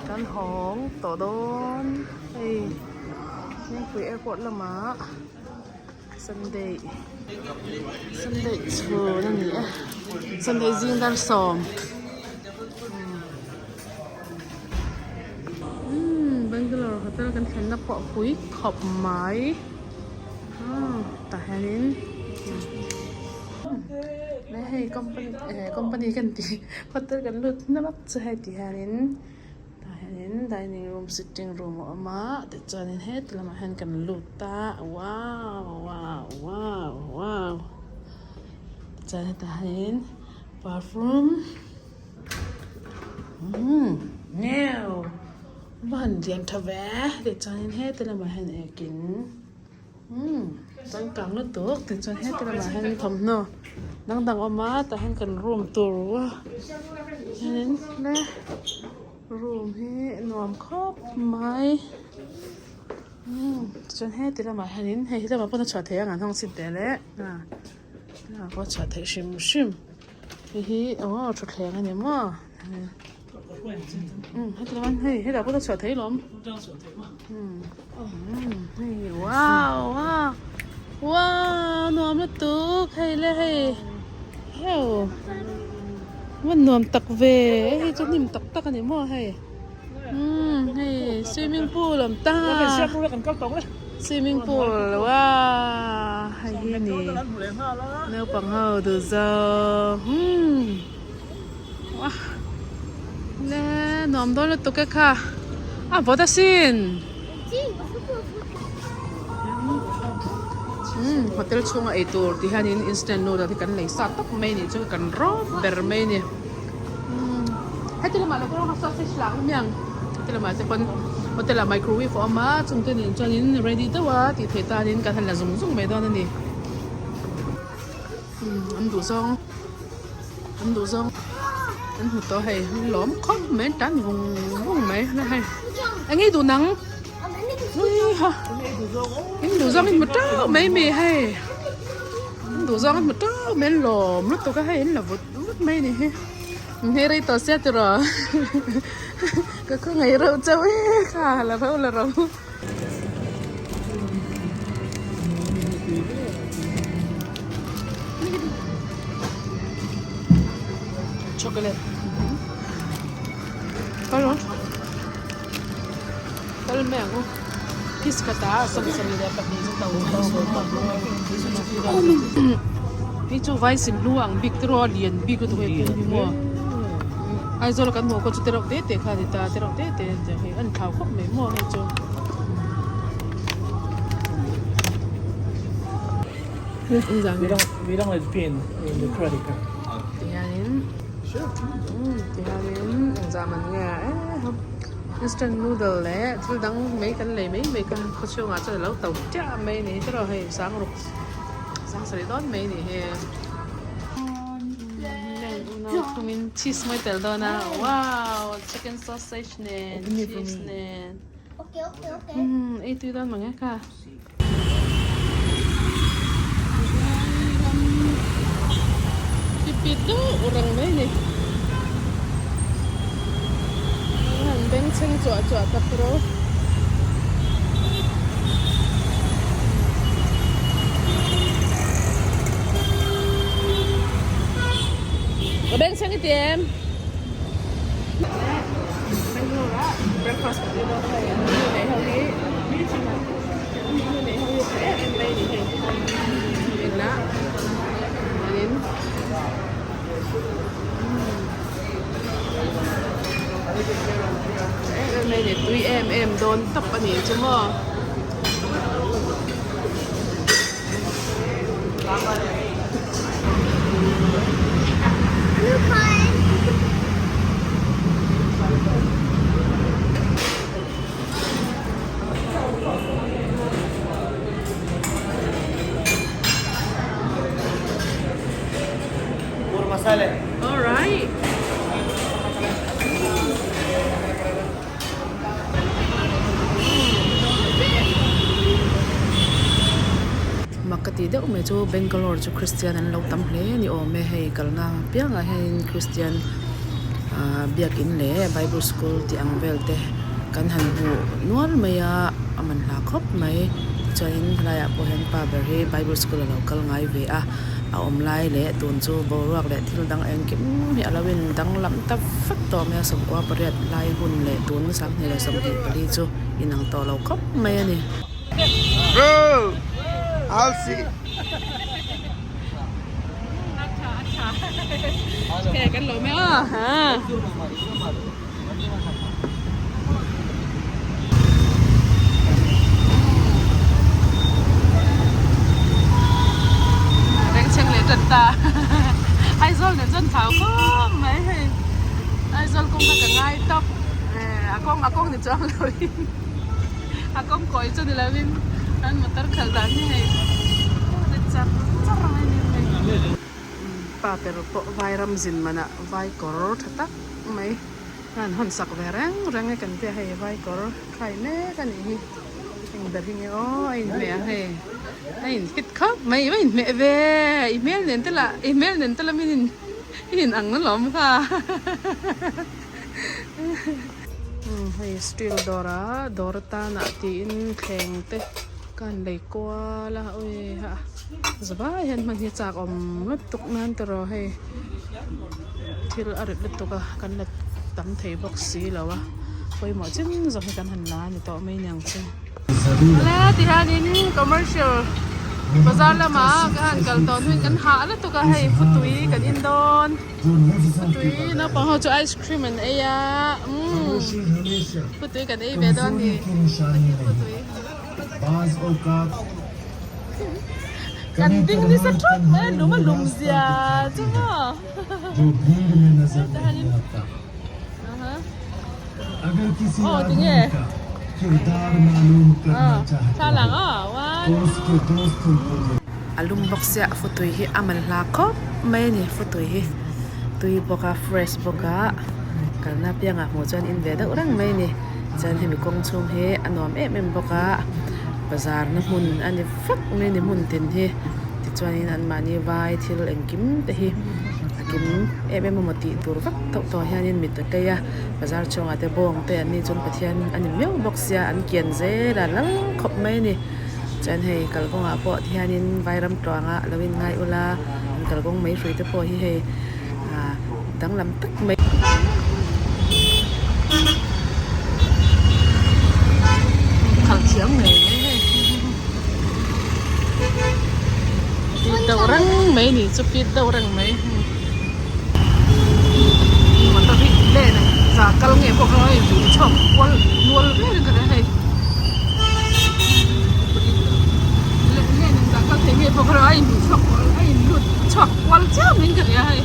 Kan hawng tawh dawn hei Lengpui airport lamah Sunday Sunday chhun a ni e Sunday zing dar sawm umm Bangalore hotel kan thlenna pawh a pui khawp mai umm tah hianin. Nge hei company eh company ka ni hotel kan lut na vak chu hei ti hianin tah hianin dining room sitting room a awm a tichuanin heti lamah hian kan lut a wow wow wow wow tichuan hetah hianin bathroom umm neu va han lian tha ve tichuanin heti lamah hian ekin. Umm changkang lutuk tichuan heti lamah hian thawmhnaw dang dang a awm a tah hian kan room tur hianin le room hi nuam khawp mai umm tichuan heti lamah hianin hei he lamah pawn a chhuah theih ang an hawng sin teh leh ah lamah pawh a chhuah theih hrim hrim hei hi aw thutthleng a ni maw. Umm heti lamah hei hetah pawh a chhuah theih alawm umm hei wow wow wow nuam lutuk hei le hei heu va nuam tak ve hei chu hnim tak tak a ni maw hei umm hei swimming pool a awm ta swimming pool wow hei hi a ni naupang ho duh zawng umm. Le nuam dawn lutuk e kha a vawt asin umm hotel chhunga eitur ti hianin instant noodle hi kan lei sa tawp mai anih chu kan rawp ber mai a ni umm heti lamah lo pawh sausage lah awm aniang heti lamah te pawn hotel ah microwave a awm a chungte nen chuanin ready deuh a tih theih tanin kan han la zung zung mai dawn a ni umm an duh zawng. An duh zawng an hmu tawh hei an lawm khawp mai an tan vung vung mai na hei eng nge i duh nang ui ha in duh zawng in hmu teuh mai mi hei in duh zawng an hmu teuh mai an lawm lutuk a hei an la vut vut mai a ni hi hei rei tawh sia tiraw ka khawngaih reuh chauh e kha la reuh la reuh. Chocolate kal rawh kal mai ang u kiss khat ah 72 chu to hei chu vai sim hlu ang bik te rawh a lian bik lutuk hei pum hi maw Aizawl a kan hmuh kawt chu tereuh te te kha a ni ta tereuh te te hei a inthlau khawp mai maw hei chu. We don't let pin in the credit card. Tihianin tihianin engzah man nge instant noodle leh thil dang mai kan lei mai mai kha khawchhungah chuan alo to chiah mai a ni tiraw hei sangruk sangsarih dawn mai a nih hi. Thungin cheese mawi tel dawn a wow chicken sausage nen cheese nen umm ei tui dawn mang e kha. Pipi deuh reng mai a ni an bengchheng chuah chuah tak ro. Ka bengchheng i ti em? Bangalore ah breakfast ka ti dawn hei an menu nei ho hi menu nei ho hi tha em em mai a ni hei engah chuanin Em em mai a ni tui em em dawn tawp a nih chu maw. Alright. Mak ka tih deuh mai chu Bangalore chu Christian an lo tam hle a ni awm e hei kalna piangah hianin Christian. Ahh biakin leh bible school tih ang vel te kan han hmu nual mai a a man hla khawp mai tichuanin helaiah pawh hian pa ber hi bible school a lo kal ngai ve a a awm lai leh tun chu boruak leh thil dang engkim hi a lo in danglam ta vek tawh mai a sawmkua pariat lai hun leh tun 2024 chu inang tawh lo khawp mai a ni. Bro, I'll see. Rengchheng leh tan ta Aizawl nen chuan thlau khawp mai hei Aizawl kawng kha ka ngai tawp a kawng a kawng ni chuang lo in a kawng kawi chu ni lo in an motor khalh dan hi hei ri char char mai ni hei pa ber pawh vai ram zin manah vai kawr tha tak mai a han hawn sak ve reng reng a kan tia hei vai kawr khai mek a nih hi eng ber hi nge aw a inhmeh ang hei a inhit khawp mai a inhmeh ve i hmel nen te lah i hmel nen te lamin in i in ang na lawm kha hei steel dawr a dawr atana tiin thleng te ka han lei kual a awi ha zavai hian hman hi chak awm lutuk nan tiraw hei thil a rit lutuk a kan la tam thei bawk si lo a pawimawh chin zawk hi kan han la a ni tawh mai niang chu. Awle tihianin commercial bazar lamah ka han kal tawh hnuin kan hah lutuk a hei futui kan in dawn futui naupang ho chu ice cream an ei a umm futui kan ei ve dawn a ni futui. Kan ding nasa thut mai a lum a lum zia chu maw aw tinge thla lang aw one a lum bawk sia futui hi a man hla khawp mai a ni futui hi tui bawk a fresh bawk a kalna apiangah hmuh chuan in ve deuh reng mai a ni. Chuan hemi kawng chhung hi a nuam em em bawk a bazar na hmun a ni vek mai a ni hmun tin hi tichuanin anmahni vai thil engkim te hi a kim em em emaw tih tur vak tawh tawh hianin mit a tlei a bazar chhungah te bawng te an nih chuan Pathian a ni miau bawk sia an kian zel a lal khawp mai a ni chuan hei kalkawngah pawh tihianin vairam tluanga lo in ngai ula an kalkawng mai hrui te pawh hi hei ah danglam tak mai. Khalh thiam ngei mai hei pit deuh reng mai ni chu pit deuh reng mai motor hi lane za kal nge pawh kha hei vun chhuak kual mual vel in ka hria hei lane za kal thei nge pawh kha a in chhuak kual a in lut chhuak kual chiam in ka hria hei.